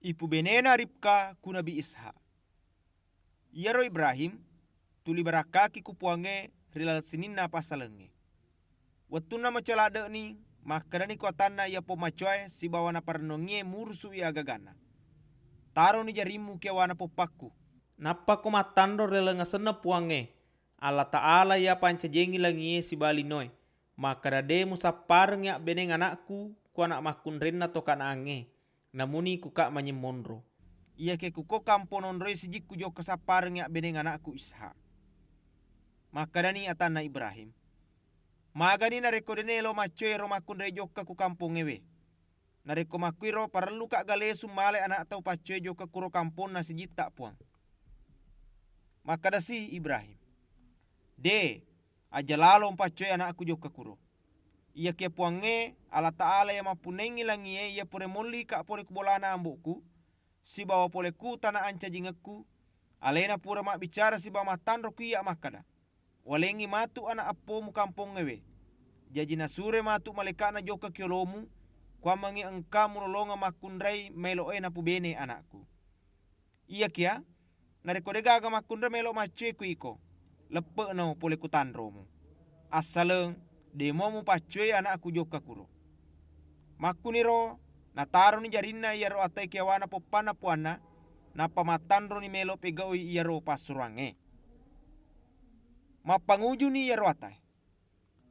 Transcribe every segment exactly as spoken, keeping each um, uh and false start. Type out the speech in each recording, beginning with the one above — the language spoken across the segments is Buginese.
Ipubenena Ribka ku Nabi Ishak. Iyaro Ibrahim tuli barakkaki ku Puwangnge ri laleng sininna passalengngé. Wettunna macoa ladde'ni, makkedani ku atanna iya pommacoaé sibawa naparennungiyé murusu'i agaganna, "Taroni jarimmu ki yawana poppakku. Nappako mattanro ri laleng asenna Puwangnge, Allataala iya pancajiyangngi langié sibawa linoé, makkeda dé musapparengngi abbénéng ana'ku ku ana' makkunrainna to Kanaangngé, namuni ku ka manynyeng monro. Iyakiya kuko kampo nonroi sijikku jokka sapparengngi abbénéng ana'ku Ishak." Makkedani atanna Ibrahim, "Magani narékko dé naélo maccoé éro makkunrai jokka ku kampongngéwé? Narékko makkuiro, parelluka galésu malai ana'ta upaccoé jokka kuro kamponna sijitta, Puwang." Makkedasi Ibrahim, "Dé, aja lalo mpaccoé ana'ku jokka kuro. Iyakiya Puwangnge, Allataala iya mappunnaingngi langié iya pura mollika polé ku bolana ambo'ku, sibawa polé ku tana ancajingekku, aléna pura mabbicara sibawa mattanro ku iyya makkeda, 'Waléngngi matu ana' eppomu kampongngéwé.' Jaji nasuroi matu malaéka'na jokka ki yolomu, kuwammengngi engka mulolongeng makkunrai maélo'é napubéné ana'ku. Iyakiya, narékko dé'gaga makkunrai maélo maccoé ku iko, leppe'no polé ku tanromu. Assaleng dé muwa mupaccoé ana'ku jokka kuro." Makkuniro nataroni jarinna iyaro ataé ki yawana poppanna puwanna, nappa mattanroni maélo pégau'i iyaro passuroangngé. Mappangujuni iyaro ataé.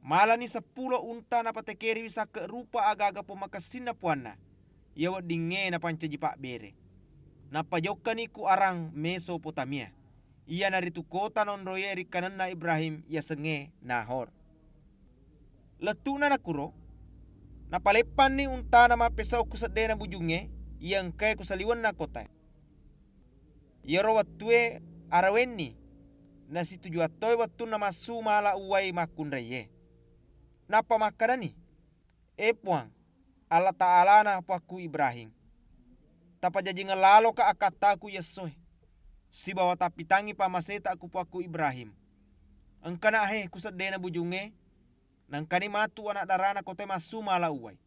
Malani seppulo unta napatékériwi sakke rupa aga-aga pommakessinna puwanna, iya weddingngé napancaji pabbéré. Nappa jokkani ku Arang Mésopotamia, iyanaritu kota nonroiyé ri kanenna Ibrahim yasengngé Nahor. Lettu'na nakuro, napaleppanni untana mappésau ku seddéna bujungngé iya engkaé ku saliwenna kotaé. Iyaro wettué arawénni, nasitujuwattoi wettunna massu mala uwai makkunraié. Nappa makkedani, "É Puwang, Allataalana puwakku Ibrahim, tapajajingeng laloka akkattaku iyessoé, sibawa tappitangngi pammaséta ku puwakku Ibrahim. Engkana ahé ku seddéna bujungngé, naengkani matu ana' darana kotaé massu mala uwai.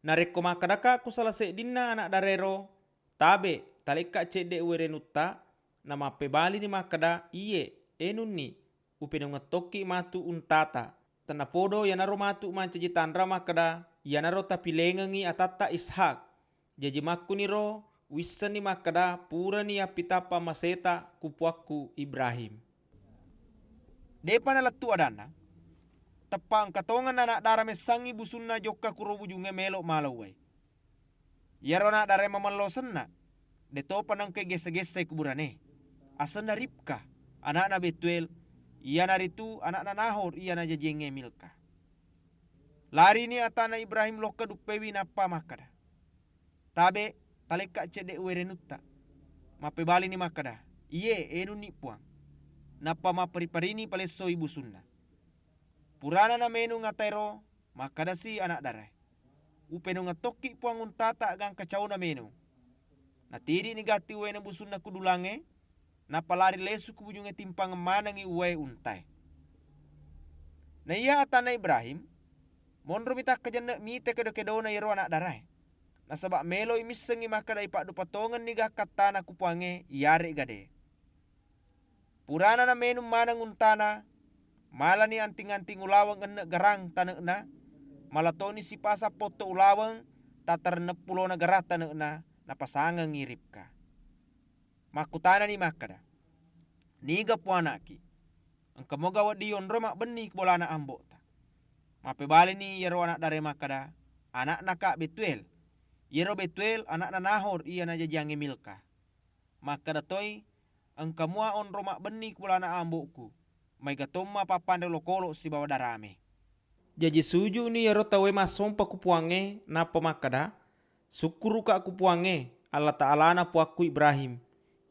Narékko makkedaka ku sala séddinna ana' daraéro, 'Tabé, talékka céddé uwérénutta,' namappébalini makkeda, 'Iyé, énunni, upénungeng tokki matu untata.' Tennapodo iyanaro matu mancaji tanra makkeda, iyanaro tapiléngengngi atatta Ishak. Jaji makkuniro uwissenni makkeda purani yappitang pammaséta ku puwakku Ibrahim." Dé'pa nalettu adanna, teppa engka tongenna ana' dara messangngi busunna jokka kuro bujungngé maélo mala uwai. Iyaro ana' daraé mamello senna, dé'topa naengkaé gessa-gessai kuburané. Asenna Ribka, ana'na Bétuél, iyanaritu ana'na Nahor iya najajiyangngé Milka. Larini atanna Ibrahim lokka duppéwi nappa makkeda, "Tabé, talékka céddé uwérénutta." Mappébalini makkeda, "Iyé, énunni Puwang." Nappa mapperi-perini palessoi busunna. Purana naménung ataéro, makkedasi ana' daraé, "Upénungeng tokki Puwang untata gangka cauna ménung." Natidi'ni gatti uwaéna busunna ku dulangngé, nappa lari lésu ku bujungngé timpangeng manengngi uwaé untaé. Naiya atanna Ibrahim, monromi takkajenne' mité kédo-kédona iyaro ana' daraé, nasaba' méloi missengngi makkeda ipaddupa tongenniga akkattana ku Puwangnge iyaré'ga dé'. Purana naménung maneng untana, malani anting-anting ulaweng enne' garang tane'na, mala toni sipasang potto ulaweng tatarenneng pulona garang tane'na, napasangengngi Ribka. Makkutanani makkeda, "Niga puwana'ki? Engka moga wedding yonroi mabbenni bolana ambo'ta?" Mappébalini iyaro ana' daraé makkeda, "Ana'naka Bétuél." Iyaro Bétuél ana'na Nahor iya najajiyangngé Milka. Makkeda toi, "Engka mua onrong mabbenni ku bolana ambo'ku, maéga tomma pappanré olokolo sibawa daramé." Jaji suju'ni iyaro tauwé massompa ku Puwangnge, nappa makkeda, "Sukkuruka ku Puwangnge, Allataalana puwakku Ibrahim,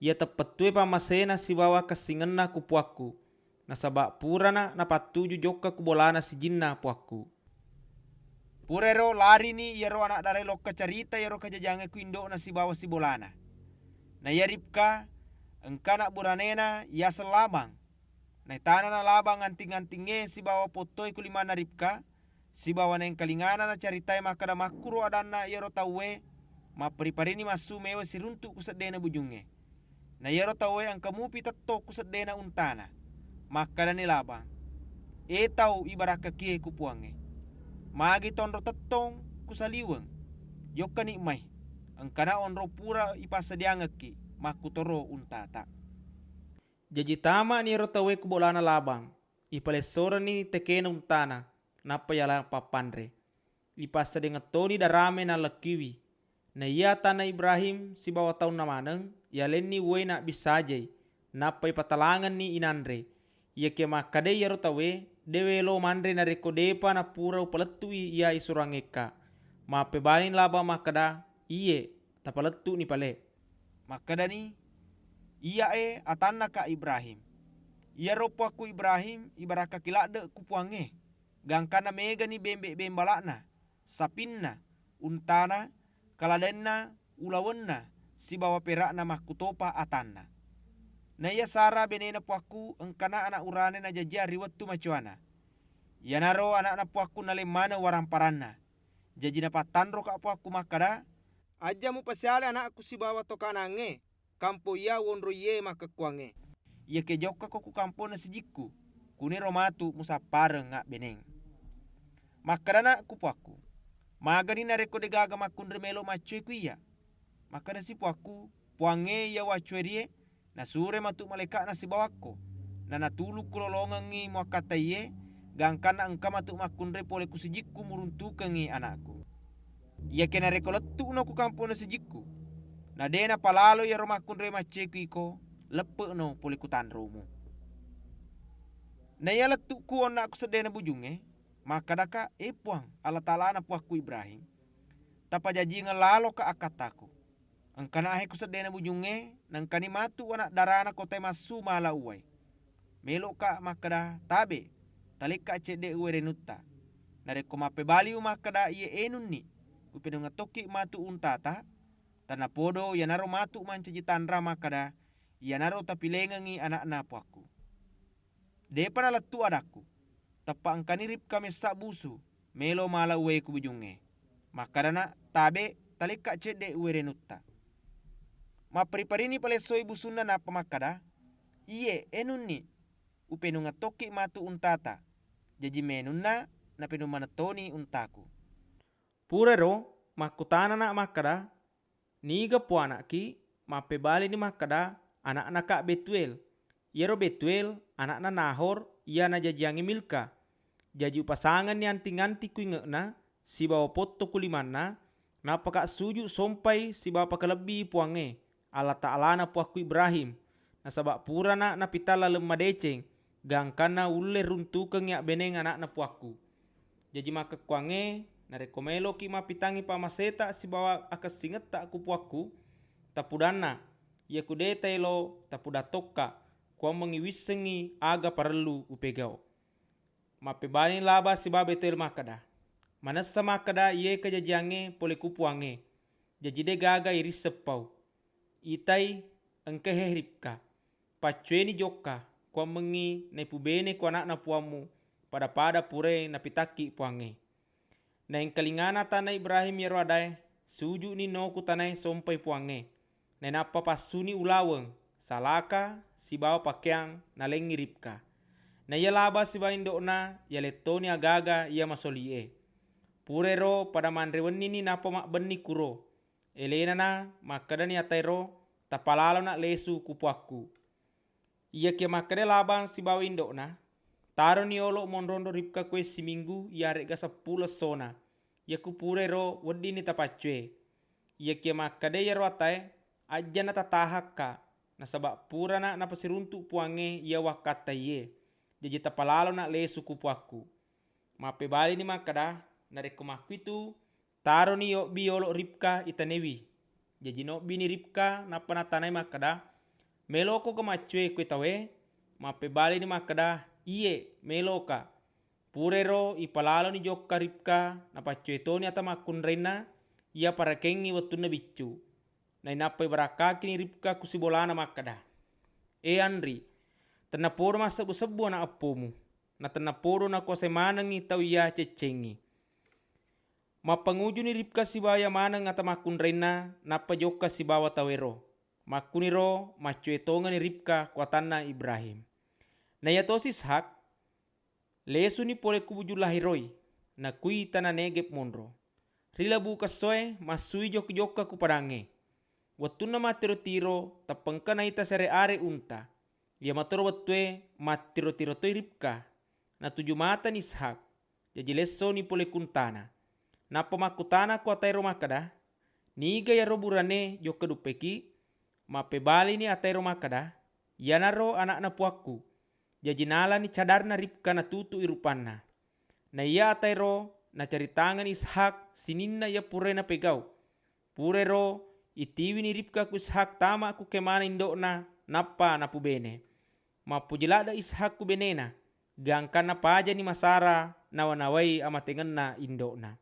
iya teppettué pammaséna sibawa kessingenna ku puwakku, nasaba' purana napattuju jokka ku bolana sijinna puwakku." Purairo larini iyaro ana' daraé lokka carita iyaro kajajangngé ku indo'na sibawa sibolana. Na iya Ribka, engka ana' buranéna yaseng Labang. Naitanana Labang anting-antingngé sibawa pottoi ku limanna Ribka, sibawa naéngkalingana nacaritai makkeda makkuro adanna iyaro tauwé, Mapperi-perini massu mewa siruntu' ku seddena bujungnge. Na iyaro tauwe engka mupi tettong ku seddena untana. Makkedani Labang, "E tau ibarakkakie ku Puangnge, magi tonro tettong ku saliweng? Jokkani mai, engkana onrong pura ipassadiangekki makkutoro untata." Jaji tama'ni iyaro tauwe ku bolana Labang, ipalessorenni tekena untana, nappa yala pappanre. Ipassadiangeng toni darame nallekkiwi. Na iya atanna Ibrahim sibawa taunna maneng, yalenni uwaina bissajai, nappa ipatalangenni inanre. Iyakiya makkedai iyaro tauwe, "De' uwelo manre narekko de'pa napura upalettu'i iya isuroangngekka." Mappebalini Labang makkeda, "Iye, tapalettu'ni pale." Makkedani, "Iyae atannaka Ibrahim. Iyaro puakku Ibrahim ibarakkaki ladde' ku Puangnge, gangkanna megani bembe-bembala'na, sapinna, untana, kaladenna, ulawenna, sibawa pera'na makkutopa atanna. Na iya Sara benena puakku engkana ana' urane najajiang ri wettu macoana. Iyanaro ana'na puakku naleng maneng waramparanna. Jaji napattanroka puakku makkeda, 'Ajja mupasiale ana'ku sibawa to kanangnge, kampo iya uwonroiye makkekkuangnge. Iyakiya jokkako ku kamponna sijikku, kuniro matu musappareng abbeneng.' Makkedana ku puakku, 'Magani narekko de'gaga makkunrai melo maccoe ku iyya?' Makkedasi puakku, 'Puangnge iya uwaccoerie, nasuroi matu malaeka'na sibawakko, na natulukku lolongengngi muakkattaiye, gangkanna engka matu makkunrai pole ku sijikku muruntukengngi ana'ku. Iyakiya narekko lettu'no ku kamponna sijikku, na de' napalalo iyaro makkunrai maccoe ku iko, leppe'no pole ku tanromu.' Na iya lettu'ku onna'ku seddena bujungnge, makkedaka, 'E Puang, Allataalana puakku Ibrahim, tapajajingeng laloka akkattaku. Engkana ahe ku seddena bujungnge, naengkani matu ana' darana kotae massu mala uwai. Melo'ka makkeda, tabe', talekka cedde' uwai renutta. Narekko mappebaliwi makkeda, iye enunni, upenungeng tokki matu untata, tennapodo iyanaro matu mancaji tanra makkeda, iyanaro tapilengengngi ana'na puakku.' De'pa nalettu adakku, teppa engkani Ribka messa busu, melo mala uwai ku bujungnge. Makkedana, tabe', talekka cedde' uwai renutta." Mapperi-perini palessoi busunna nappa makkeda, "Iye, enunni, upenungeng tokki matu untata. Jaji menunna, napenung maneng toni untaku." Purero makkutanana makkeda, "Niga puana'ki?" Mappebalini makkeda, "Ana'naka Betuel." Iyaro Betuel ana'na Nahor iya najajiangngi Milka. Jaji upasangenni anting-anting ku inge'na sibawa potto ku limanna, nappaka suju' sompai sibawa pakalebbii Puangnge, Allataalana puakku Ibrahim, nasaba purana napitang laleng madeceng, gangkanna ulle runtukengngi abbeneng ana'na puakku. Jaji makkekkuangnge, narekko meloki mappitangngi pamaseta sibawa akessingetta ku puakku, tapudanna, iyaku de' taelo tapudang tokka, kuammengngi wissengngi aga parellu upegau. Mappebalini Laban sibawa Betuel makkeda, "Manessa makkeda iye kajajiangnge pole ku Puangnge, jaji de' gaga irisseng pau. Itai, engkahe Ribka. Paccoeni jokka, kuammengngi naipubene ku ana'na puammu, pada-pada purae napitakki Puangnge." Naengkalingana atanna Ibrahim iyaro adae, suju'ni no ku tanae sompai Puangnge. Nainappa passuni ulaweng, salaka, sibawa pakeang nalengngi Ribka. Na iya Laban sibawa indo'na yalettoni aga-aga iya masoli'e. Purairo pada manre wennini nappa mabbenni kuro. Elenana makkedani ataero, "Tapalalona lesu ku puakku." Iyakiya makkeda Laban sibawa indo'na, "Taroni yolo monro-onro Ribka koe siminggu iyare'ga seppulo essona, iyaku purairo weddinni tapaccoe." Iyakiya makkeda iyaro atae, "Ajjana tatahakka, nasaba purana napasiruntu Puangnge iya wakkattaiye, jaji tapalalona lesu ku puakku." Mappebalini makkeda, "Narekko makkuitu, taroni yobbi yolo Ribka itanewi." Jaji nobbini Ribka nappa natanai makkeda, "Melokoga maccoe koe tauwe?" Mappebalini makkeda, "Iye, meloka." Purairo ipalaloni jokka Ribka, napaccoe toni ata makkunrainna iya parakengngi wettunna biccu. Nainappa ibarakkakini Ribka ku sibolana makkeda, "E anri, tennapodo massebbu-sebbu ana eppomu, na tennapodo nakuasai manengngi tau iya ceccengngi." Mappangujuni Ribka sibawa iya maneng ata makkunrainna, nappa jokka sibawa tauwéro. Makkuniro maccowé tongenni Ribka ku atanna Ibrahim. Na iyatosi Ishak lésuni polé ku Bujung Lahiroi, na kui tana Négéb monro. Ri labu kessoé massui jokka-jokka ku padangngé. Wettunna mattiro-tiro, teppengka naita siare-are unta. Iya matoro wettué mattiro-tiro toi Ribka. Natuju matani Ishak. Jaji lessoni polé ku untana. Nappa makkutana ku ataéro makkeda, "Niga iyaro burané jokka duppéki?" Mappébalini ataéro makkeda, "Iyanaro ana'na puakku." Jaji nalani cadarna Ribka natutu'i rupanna. Na iya ataéro nacaritangeng Ishak sininna iya puraé napégau. Purairo itiwini Ribka ku Ishak tama ku kémana indo'na, nappa napubéné. Mappuji ladde Ishak ku bénéna, gangkanna pajani masara nawa-nawai amaténgenna indo'na.